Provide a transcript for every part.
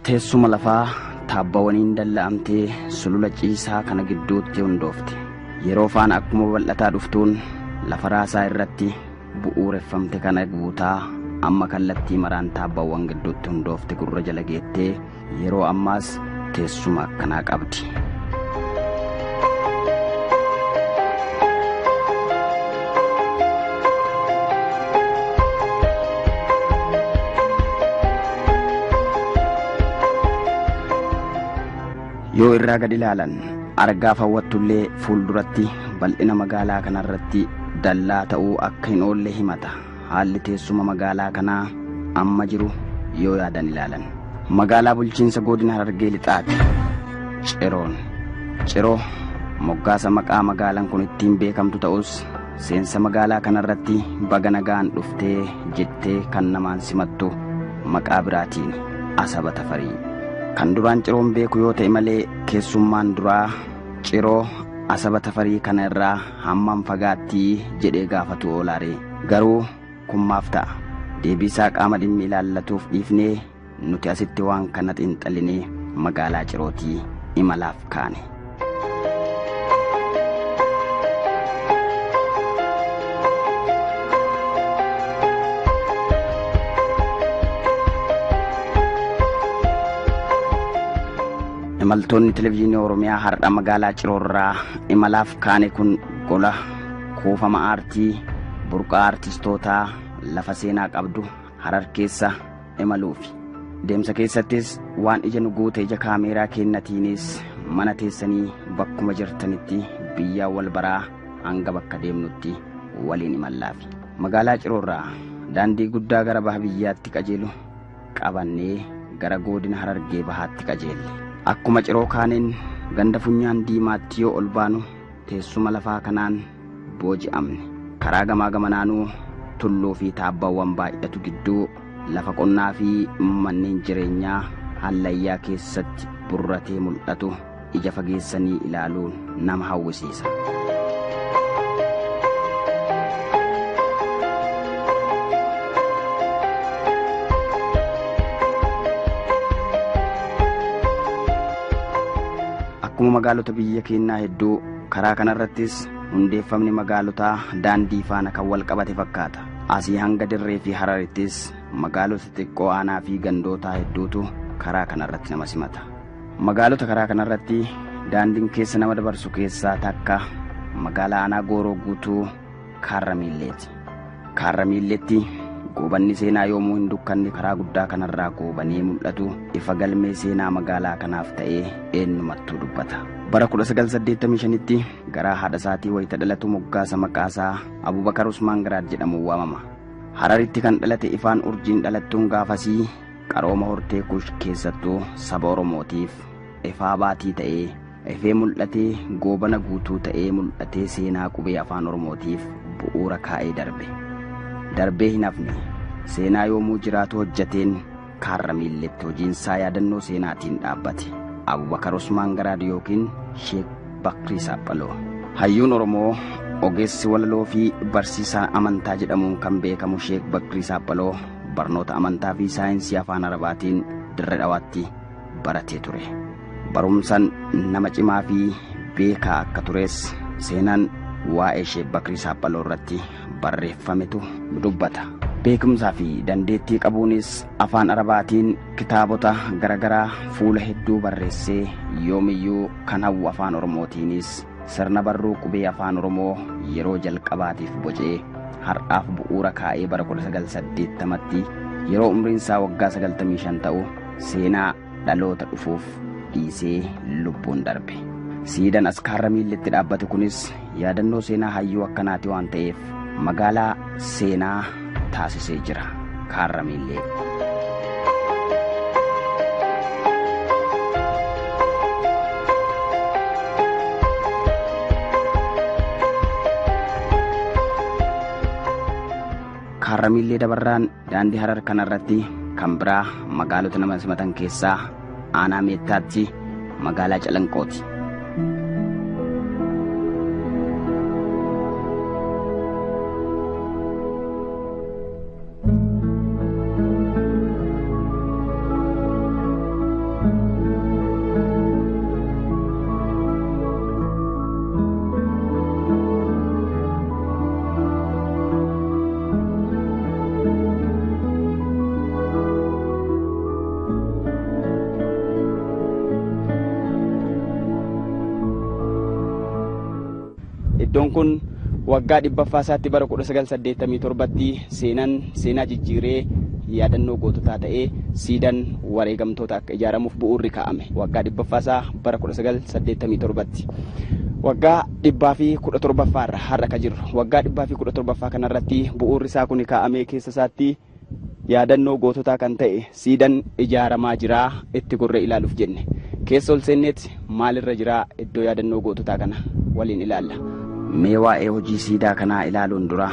Teessuma lafaa taabbawwaniin dalla'amtee sulula ciisaa kana gidduutti hundoofte. Yeroo faana akkuma bal'ataa dhuftuun lafa raasaa irratti bu'uureffamte kana guutaa amma kallattii maraan taabbawwan gidduutti hundoofte gurra jala geettee yeroo ammaas teessuma akkanaa qabdi. Yoo irraa gad ilaalan argaaf hawwattullee fuulduratti bal'ina magaalaa kanarratti dallaa ta'uu akka hin oolle himata. Haalli teessuma magaalaa kanaa amma jiru yoo yaadan ilaalan. Magaalaa bulchiinsa godina Harargee Lixaati. Ciroon. Ciroo moggaasa maqaa magaalaan kun ittiin beekamtu ta'us seensa magaalaa kanarratti baga nagaan dhuftee jettee kan namaan simattu maqaa biraatiin Asaba Tafarii. Kan duraan Ciroon beeku yoo ta'e malee keessummaan duraa Ciroo Asaba Tafarii kana irraa hammam fagaattii jedhee gaafatu oolaaree. Garuu kun maaf ta'a? Deebiisaa qaama dhimmi ilaallatuuf dhiifnee nuti asitti waan kana xiinxalinee magaalaa Cirootii imalaaf kaane. Imaltoonni televizyiinii Oromiyaa har'a magaalaa Ciroorraa imalaaf kaane kun gola kuufama aartii burqaa aartistootaa lafa seenaa qabdu Harar keessa imaluufi. Deemsa keessattis waan ija nu guute ija kaameeraa kennatiinis mana teessanii bakkuma jirtanitti biyyaa wal baraa hanga bakka deemnutti waliin imallaafi. Magaalaa Ciroorraa daandii guddaa gara baha biyyaatti qajeelu qabannee gara godina Harargee bahaatti qajeelle. Akkuma Ciroo kaaneen ganda funyaan diimaatti yoo ol baanu teessuma lafaa kanaan booji'amne. Karaa gamaa gamanaanuu tulluu fi taabbawwan baay'atu gidduu lafa qonnaa fi manneen jireenyaa hallayyaa keessatti burratee mul'atu ija fageessanii ilaaluun nama hawwisiisa. Akkuma magaalota biyya keenyaa hedduu karaa kanarrattis hundeeffamni magaalotaa daandii faana kan wal qabate fakkaata. Asii hanga Dirree fi Hararittis magaalota xixiqqoo aanaa fi gandootaa hedduutu karaa kanarratti nama simata. Magaalota karaa kanarratti daandiin keessa nama dabarsu keessaa takka magaalaa aanaa Gooroo guutuu Kaarra Miilleeti. Kaarra Miilleetti goobanni seenaa yoomuu hin dukkanne karaa guddaa kanarraa goobanee mul'atu ifa galmee seenaa magaalaa kanaaf ta'ee eenyumattuu dubbata. Bara 1985tti garaa haadha isaatii wayita dhalatu moggaasa maqaasaa Abubakar Usmaan Garaad jedhamuun waamama. Hararitti kan dhalate ifaan urjiin dhalattuun gaafasii qarooma hortee Kush keessattuu saba Oromootiif ifaa baatii ta'ee ifee mul'atee goobana guutuu ta'ee mul'atee seenaa qubee afaan Oromootiif bu'uura kaa'ee darbe. Darbee hin hafne seenaa yoomuu jiraatu hojjateen Kaarra Miilleetti hojiinsaa yaadannoo seenaatiin dhaabbate. Abubakar Usmaan Garaad yookiin Sheek Bakrii Saaphaloo. Hayyuun Oromoo ogeessi walaloo fi barsiisaa amantaa jedhamuun kan beekamu Sheek Bakrii Saaphaloo barnoota amantaa fi saayinsii afaan Arabaatiin Dirree Dhawaatti baratee ture. Barumsaan nama cimaa fi beekaa akka tures seenaan waa'ee Sheek Bakrii Saaphaloo irratti barreeffametu dubbata. Beekumsaa fi dandeettii qabuunis afaan Arabaatiin kitaabota garaagaraa fuula hedduu barreessee yoomiyyuu kan hawwu afaan Oromootiinis sirna barruu qubee afaan Oromoo yeroo jalqabaatiif bocee har'aaf bu'uura kaa'ee bara 1980tti yeroo umriin isaa waggaa 95 ta'u seenaa dhaloota dhufuuf dhiisee lubbuun darbe. Siidaan as Kaarra Miilleetti dhaabbate kunis yaadannoo seenaa hayyuu akkanaati waan ta'eef magaalaa seenaa taasisee jira. Kaarra Miillee. Kaarra Miillee dabarraan daandii Harar kanarratti kan biraa magaalota nama simatan keessaa aanaa Meettaatti magaalaa Calanqooti. Iddoon kun waggaa 100ffaa isaatti bara 1987tti seenan seenaa jijjiiree yaadannoo goototaa ta'ee siidan wareegamtoota akka ijaaramuuf bu'uurri kaa'ame waggaa 100ffaa isaa bara 1987tti. Waggaa 117ffaa irra har'a ka jirru waggaa 117ffaa kanarratti bu'uurri isaa kun kaa'amee keessa isaatti yaadannoo goototaa kan ta'e siidan ijaaramaa jiraa itti gorree ilaaluuf jenne. Keessa ol seenneeti maalirra jiraa iddoo yaadannoo goototaa kana waliin ilaalla. Mee waa'ee hojii siidaa kanaa ilaaluun dura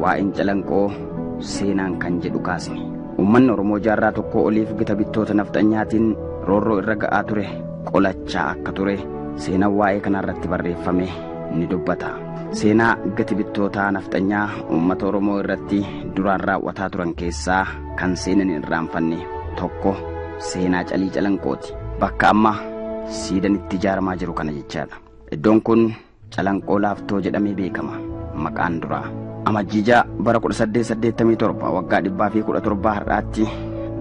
waa'een Calanqoo seenaan kan jedhu kaasne. Uummanni Oromoo jaarraa tokko oliif gita bittoota nafxanyaatiin roorroo irra ga'aa ture qolachaa akka ture seenaan waa'ee kanarratti barreeffame ni dubbata. Seenaa gati bittootaa nafxanyaa uummata Oromoo irratti duraan raawwataa turan keessaa kan seenan hin irraanfanne tokko seenaa Calii Calanqooti. Bakka amma siidan itti ijaaramaa jiru kana jechaadha. Iddoon kun Calanqoo Laaftoo jedhamee beekama maqaan duraa. Amajjiijaa bara 1887 waggaa 117 har'aatti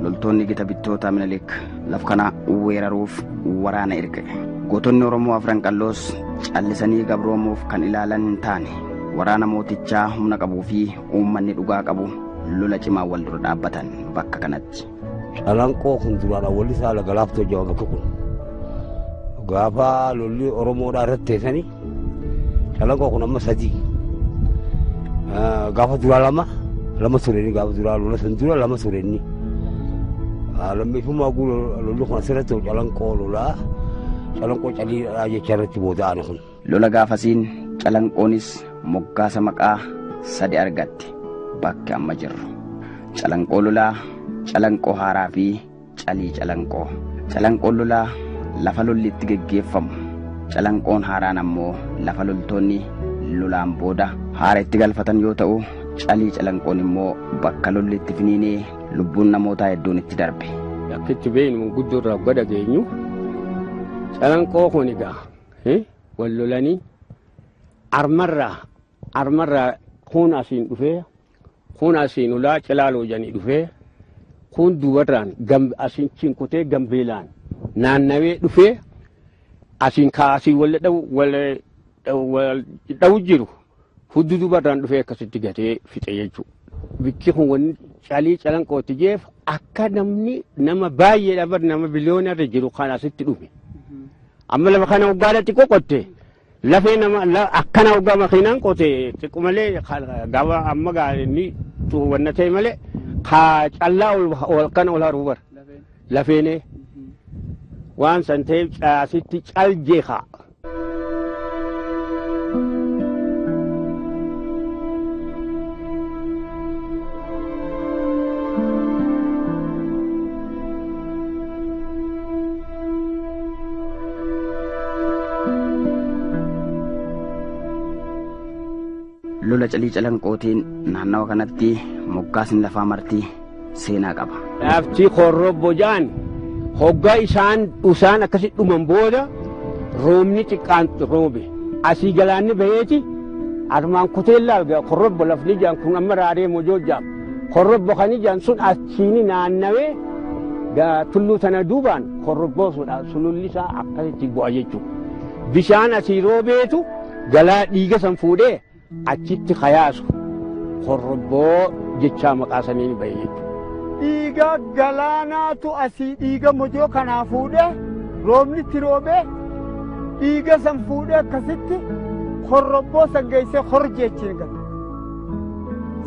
loltoonni gita bittoota Minilik laf kana weeraruuf waraana erge. Gootonni Oromoo afran qalloos callisanii gabroomuuf kan ilaalan hin taane waraana mootichaa humna qabuu fi uummanni dhugaa qabu lola cimaa wal dura dhaabbatan bakka kanatti. Calanqoo kun duraan awwalli isaa laga Laaftoo jedhama bakki kun. Gaafa lolli Oromoodhaa irratti teessanii Calanqoo kun amma sadii. Gaafa duraa lama lama tureenni gaafa duraa lola san dura lama tureenni. Lammeeffummaa guun lolli kun asirratti Calanqoo lolaa Calanqoo caliidhaa jecha irratti booda'an kun. Lola gaafasiin Calanqoonis moggaasa maqaa sadi argatte bakki amma jirru. Calanqoo lolaa, Calanqoo haaraa fi Calii Calanqoo. Calanqoon lolaa lafa lolli itti geggeeffamu. Calanqoon haaraan ammoo lafa loltoonni lolaan booda haara itti galfatan yoo ta'u, Calii Calanqoon immoo bakka lolli itti finiinee lubbuun namootaa hedduun itti darbe. Akkitti beeknu guddoo irraa gada geenyu Calanqoo kun egaa wal lolanii armarraa kun asiin dhufee kun asiin ulaa Cilaaloo jedhanii dhufee kun duubarraan asiin cinkutee Gambeelaan naannawee dhufee asiin kaasii wal dha'u jiru hudduu duubarraan dhufee akkasitti gatee fixe jechuudha. Bikki kun wanni Calii Calanqootti jeef akka namni nama baay'eedha bar nama biliyoona irra jiru kan asitti dhufe. Amma lafa kana waggaadha xiqqoo qotte lafee nama akkana waggaa makiinaan qote xiqqoo malee gaafa amma inni wanna ta'e malee kaa callaa ol kana ol haruu bar lafeenee waan san ta'eef asitti cal jeeqa. Lola Calii Calanqootiin naannawa kanatti moggaasni lafaa marti seenaa qaba. Lafti Korrobbo jedhan hoggaa isaan akkasitti dhuman booda roobni xiqqaan roobe. Asii galaanni baheeti armaan kuteellaa Korrobbo lafni jedhan kun amma raaree mojoo jedhama. Korrobbo kan jedhan sun achiini naannawee tulluu sana duubaan Korrobboo sun sululli isaa akkasitti bu'a jechuudha. Bishaan asii roobeetu galaa dhiiga san fuudhee achitti kayaasu Korrobboo jechaa maqaa saniin bahe jechuudha. Dhiiga galaanaatu asii dhiiga mojoo kanaa fuudhee roobni itti roobee dhiiga san fuudhee akkasitti Korrobboo san geessee hor jechiin gala.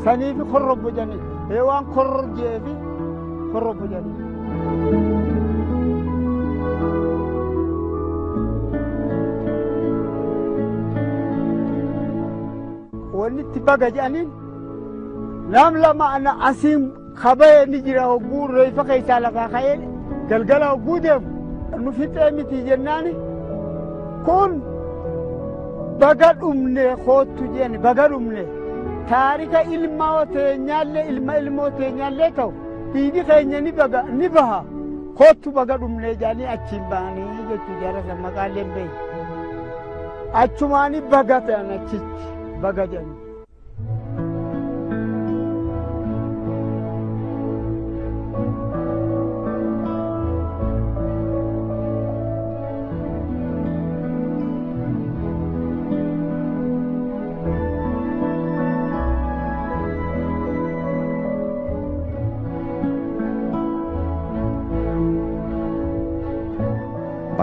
Saniif Korrobbo jedhanii waan korro jeefi Korrobbo jedhanii. Wanni itti baga jedhaniin nam lama ana asiin kabee ni jira hogguu reeffa keessaa lafaa ka'ee galgala hogguu deemu nu fixee miti jennaani kun baga dhumne koottu jeen baga dhumne taarika ilmaa teenyaallee ilma ilmoo teenyaallee ta'u dhiigi keenya ni baga ni baha koottu baga dhumne jedhanii achiin bahanii jechuu jara san maqaallee hin beeku achumaani baga ta'an achitti baga jedhanii.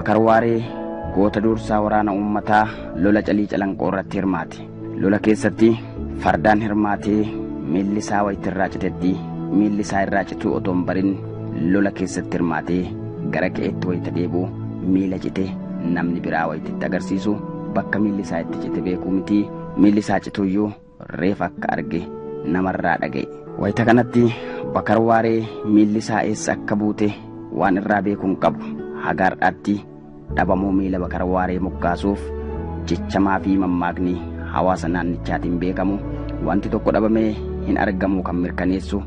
Bakar Waaree goota dursaa waraana uummataa lola Calii Calanqoo irratti hirmaate. Lola keessatti fardaan hirmaatee miilli isaa wayitti irraa citetti miilli isaa irraa cituu otoo hin barin lola keessatti hirmaatee gara qe'eetti wayita deebi'u miila cite namni biraa wayitti itti agarsiisu bakka miilli isaa itti cite beekuu miti miilli isaa cituyyuu reef akka arge namarraa dhaga'e. Wayita kanatti Bakar Waaree miilli isaa eessa akka buute waan irraa beekuu hin qabu. Haga har'aatti dhabamuu miila Bakar Waaree moggaasuuf jechamaa fi mammaakni hawaasa naannichaatiin beekamu wanti tokko dhabamee hin argamu kan mirkaneessu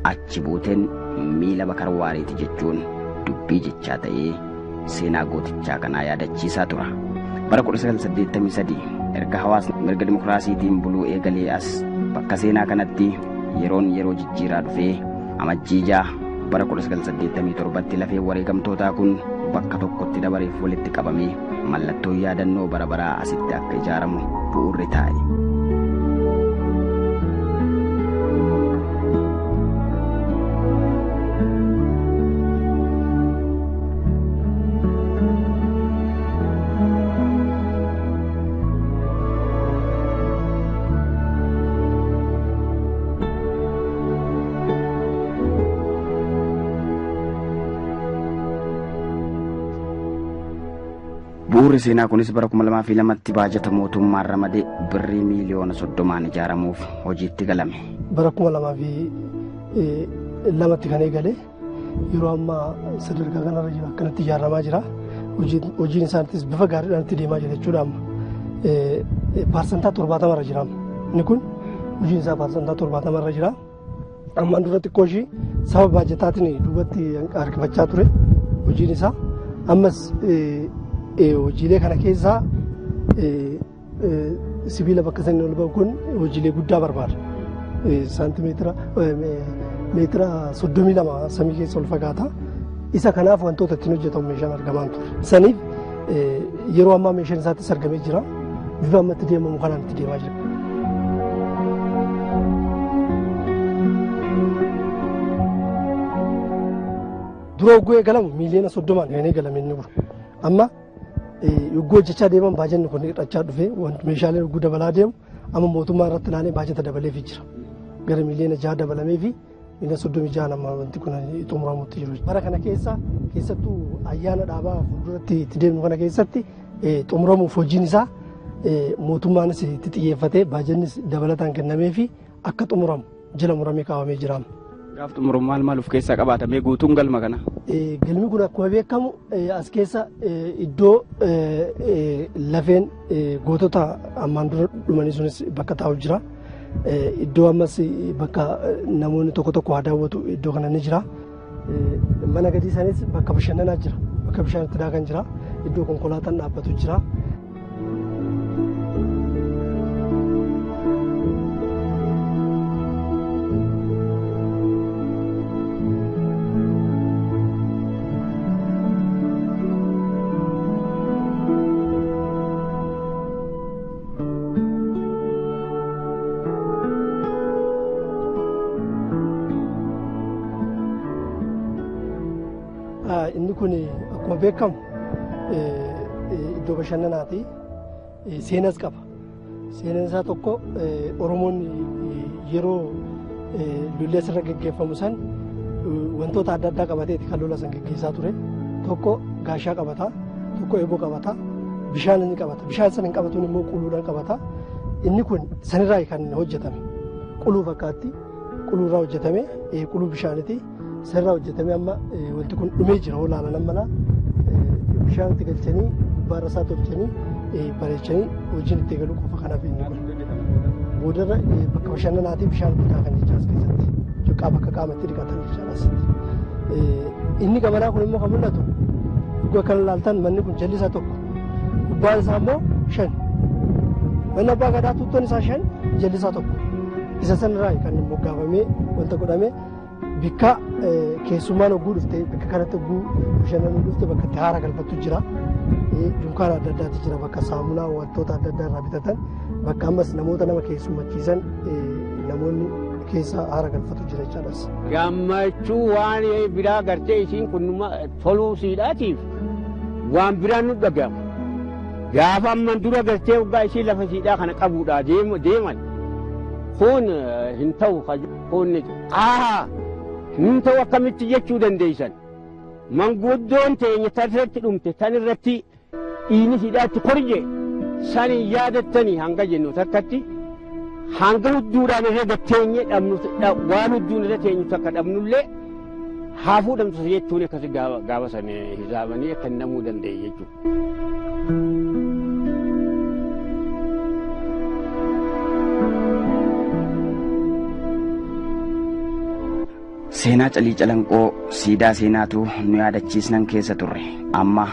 achi buuteen miila Bakar Waareeti jechuun dubbii jechaa ta'ee seenaa gootichaa kanaa yaadachiisaa tura. Bara 1983 erga hawaasni mirga dimokiraasiitiin buluu eegalee as bakka seenaa kanatti yeroon yeroo jijjiiraa dhufee Amajjii 6 bara 1987tti lafee wareegamtootaa kun bakka tokkotti dabareef walitti qabamee mallattoo yaadannoo bara baraa asitti akka ijaaramu bu'uurri taa'e. Bu'uurri seenaa kunis bara 2002tti baajata mootummaan ramadee birrii miiliyoona 30 ijaaramuuf hojiitti galame. Bara 2002tti kan eegale yeroo ammaa sadarkaa kanarra jiru akkanatti ijaaramaa jira. Hojiin isaaniitis bifa gaariidhaan itti deemaa jira jechuudha amma. 70% irra jira amma. Inni kun hojiin isaa 70% irra jira. Ammaan dura xiqqoo ishii sababa baajataatiin duubatti harkifachaa ture hojiin isaa. Ammas hojiilee kana keessaa sibiila bakka sanii ol ba'u kun hojiilee guddaa barbaada. Saantimeetira meetira 32 samii keessa ol fagaata. Isa kanaaf wantoota ittiin hojjetamu meeshaan argamaan ture. Saniif yeroo ammaa meeshaan isaattis argamee jira. Bifa amma itti deemamu kanaan itti deemaa jira. Dura hogguu eegalamu miiliyoona 30 kan eegalame inni kun. Amma yogguu hojjechaa deeman baajanni kun hir'achaa dhufe meeshaaleen yogguu dabalaa deemu amma mootummaa irratti ilaalee baajata dabaleefii jira. Gara miiliyoona 6 dabalamee fi miiliyoona 36 amma wanti kun xumuramutti jiru. Bara kana keessa keessattuu ayyaana dhaabaa fuulduratti itti deemnu kana keessatti xumuramuuf hojiin isaa mootummaanis itti xiyyeeffatee baajannis dabalataan kennamee fi akka xumuramu jala muramee kaawwamee jira. Gaaf xumuramu maal maal of keessaa qabaatamee guutuun galma kana? Galmi kun akkuma beekamu as keessa iddoo lafeen gootota ammaan dura dhumanii sunis bakka taa'u jira. Iddoo ammas bakka namoonni tokko tokko haa daawwatu iddoo kana ni jira. Mana gadii sanis bakka bashannanaa jira. Bakka bishaan itti daakan jira. Iddoo konkolaataan dhaabbatu jira. Inni kun akkuma beekamu iddoo bashannanaati. Seenas qaba. Seenaan isaa tokko Oromoon yeroo lolli asirra geggeeffamu san wantoota adda addaa qabateeti kan lola san geggeessaa ture. Tokko gaashaa qabata, tokko eeboo qabata, bishaan inni qabata. Bishaan san hin qabatuun immoo quluudhaan qabata. Inni kun sanirraa kan hojjetame. Quluu fakkaatti. Quluurraa hojjetame. Quluu bishaaniti. Sanirraa hojjetame amma wanti kun dhumee jira hoo laalan amma bishaan itti galchanii gubbaarra isaa tolchanii bareechanii hojiin itti eegaluu qofa kanaaf inni kun. Boodarra bakka bashannanaatii bishaan itti daakan jechaa as keessatti. Xiqqaa bakka qaama itti dhiqatan jechaadha asitti. Inni gamanaa kun immoo kan mul'atu dhugaa kan ilaaltan manni kun jalli isaa tokko gubbaan isaa immoo 5. Manni abbaa gadaa tuuttoon isaa 5 jalli isaa tokko. Isa sanarraa kan moggaafamee wanta godhamee bikka keessummaan hogguu dhufte bakka kanatti hogguu bashannanuu dhufte bakka itti haara galfattu jira. Dunkaana adda addaatu jira bakka saamunaa wantoota adda addaa irraa bitatan bakka ammas namoota nama keessummachiisan namoonni keessa haara galfatu jira jechaadhas. Gammachuu waan biraa gartee isiin kun toluu siidhaatiif Waan biraan nu dhaga'ama. Gaafa amman dura gartee waggaa ishii lafa siidhaa kana qabuudhaa deeman kun hin ta'u kun hin ta'u akkamitti jechuu dandeessan. Manguddoon teenya tan irratti dhumte tan irratti dhiini siidhaatti korje san hin yaadattanii hanga jennu takkatti hanga hudduudhaan irra gatteenye dhabnu waan hudduun irra teenyu takka dhabnullee haa fuudhamtu jechuun akkasi gaafa san hisaabanii akka namuu danda'e jechuudha. Seenaa Calii Calanqoo siidaa seenaatu nu yaadachiisnan keessa turre. Amma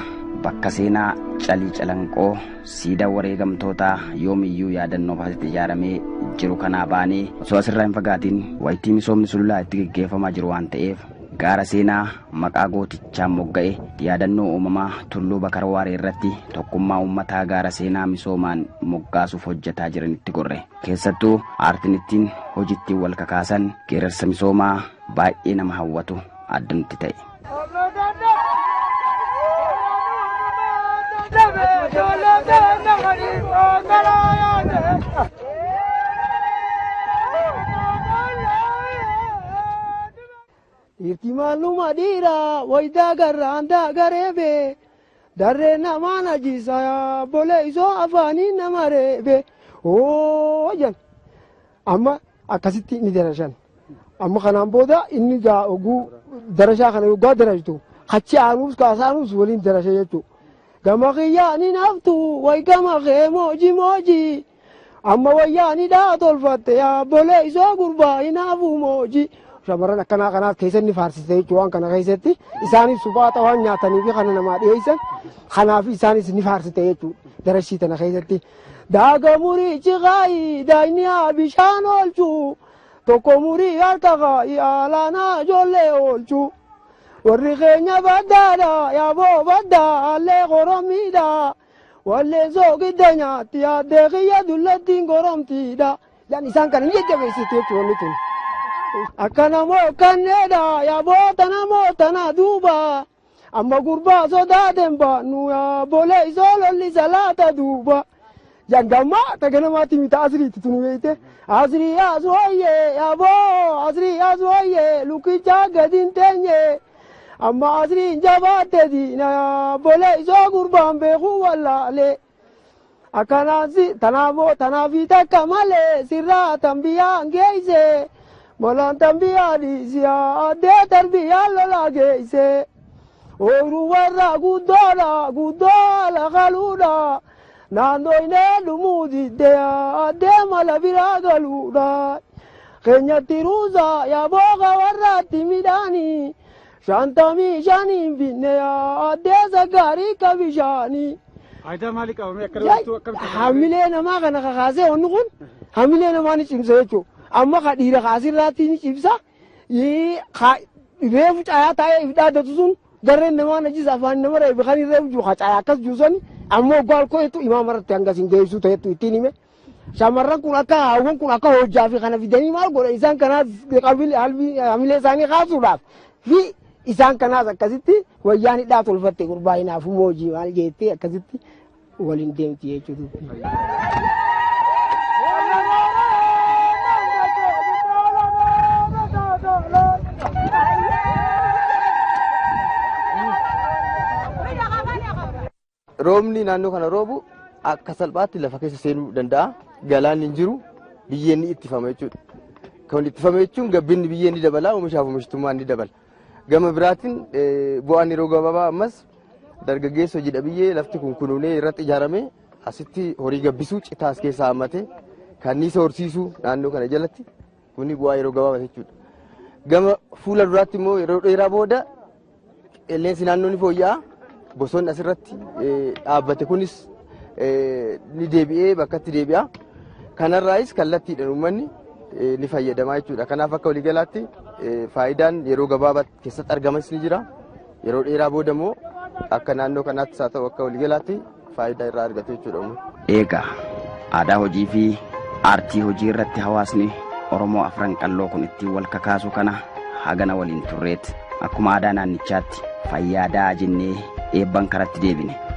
bakka seenaa Calii Calanqoo siidaa wareegamtootaa yoomiyyuu yaadannoo asitti ijaaramee jiru kanaa baanee osoo asirraa hin fagaatiin waytii misoomni sululaa itti geggeeffamaa jiru waan ta'eef gaara seenaa maqaa gootichaan mogga'e yaadannoo uumamaa Tulluu Bakar Waaree irratti tokkummaa uummataa gaara seenaa misoomaan moggaasuuf hojjetaa jiranitti gorre. Keessattuu aartiin ittiin hojittiin wal kakaasan geerarsa misoomaa baay'ee nama hawwatu adda nutti ta'e. Dhiirti maaluma dhiiraa wayitaa garraan daagareebe darree namaa najisaa bolee isoo afaanii nama reebe hoo jan amma akkasitti ni darashan amma kanaan booda inni oguu darashaa kana yoggaa darashtu achi aanuus kaasaanuus waliin darasha jechuudha. Gama kiyyaa ni naftu wayi gama kee mooji mooji amma wayyaa ni dhaa tolfatte bolee isoo gurbaa hinaafu mooji. Shamarran akkanaa kanaaf keessatti faarsiste jechuudha waan kana keessatti isaanis suphaata waan nyaatanii fi kana namaa dhiyeessan kanaaf isaanis ni faarsite jechuudha darashii tana keessatti. Daaga murii ciqaayi daa'imni haa bishaan oolchu tokko murii harka kaayi alaanaa ijoollee oolchu. Warri keenya baddaadha yaaboo baddaa allee korommiidha wallee soogidda nyaatti yaaddee kiyya dullattiin koromtiidha. Isaan kana ni jajjabeessite jechuudha wanni tun. Akka namoo kanneedha yaaboo namoo tana duuba amma gurbaa sodaateen baanu yaabolee isoo lolli salaata duuba. Jangammaa taganamaatti mita asiriitti tunu beeyte asrii as wayye yaaboo asrii as wayye lukicha gadi hin teenye amma asriin jabaatte diina yaabolee isoo gurbaan beekuu wallaalee. Akkanaasi tanaafoo tanaafi takka malee sirraa tan biyyaan geesse. Molaan tambiyaa dhiisiyaa addee tarbiyaa lolaa geesse. Ooyiruu warra guddoodha guddoo haala galuudha. Naannoo inni dhumuu diddee addee mala biraa galuudha. Keenyatti ruusaa yaabooka warraatti midhaanii. 55 binne addee saggaarii ka bishaanii. Faayidaa maalii qabamee akka Hamilee namaa kana kakaasee wanni kun hamilee namaa ni cimsa jechuudha. Amma ka dhiira kaasirraatti ni cimsa. Reefu caayaa taa'ee if dhaaddatu sun garreen namaa najis afaan nama reefu kan reefu jiru ka caayaa akkas jiru sani ammoo waggaa alkoo imaama irratti hanga sin geessuu ta'ettu ittiin hime. Shamarran kun akka haawwan kun akka hojjaa fi kana fidanii maal godha isaan kanaas hamilee isaanii kaasuudhaaf fi isaan kanaas akkasitti wayyaan hidhaa tolfatte gurbaa hinaafuu moojii maal jettee akkasitti waliin deemti jechuudha. Roobni naannoo kana roobu akka salphaatti lafa keessa seenuu danda'a. Galaanni hin jiru, biyyeen ni ittifama jechuudha. Kan ittifame jechuun gabbinni biyyee ni dabala, oomishaaf oomishtummaan ni dabala. Gama biraatiin bu'aan yeroo gabaabaa ammas dargaggeessa hojii dhabiyyee lafti kun kunuunee irratti ijaarame asitti horii gabbisuu citaas keessaa hammate kanniisa horsiisuu naannoo kana jalatti kuni bu'aa yeroo gabaabaa jechuudha. Gama fuula duraatti immoo yeroo dheeraa booda qilleensi naannoo ni fooyya'a. Bosonni asirratti dhaabbate kunis ni deebi'ee bakkatti deebi'a. Kanarraayis kallattiidhaan uummanni ni fayyadama jechuudha. Kanaaf akka waliigalaatti faayidaan yeroo gabaabaa keessatti argamas ni jira. Yeroo dheeraa booda immoo akka naannoo kanaattis haa ta'u akka waliigalaatti faayidaa irraa argatu jechuudha uummanni. Eegaa aadaa hojii fi aartii hojii irratti hawaasni Oromoo afran qalloo kun ittiin wal kakaasu kana hagana waliin turreet akkuma aadaa naannichaatti fayyaadaa jennee Eebban karatti deebine.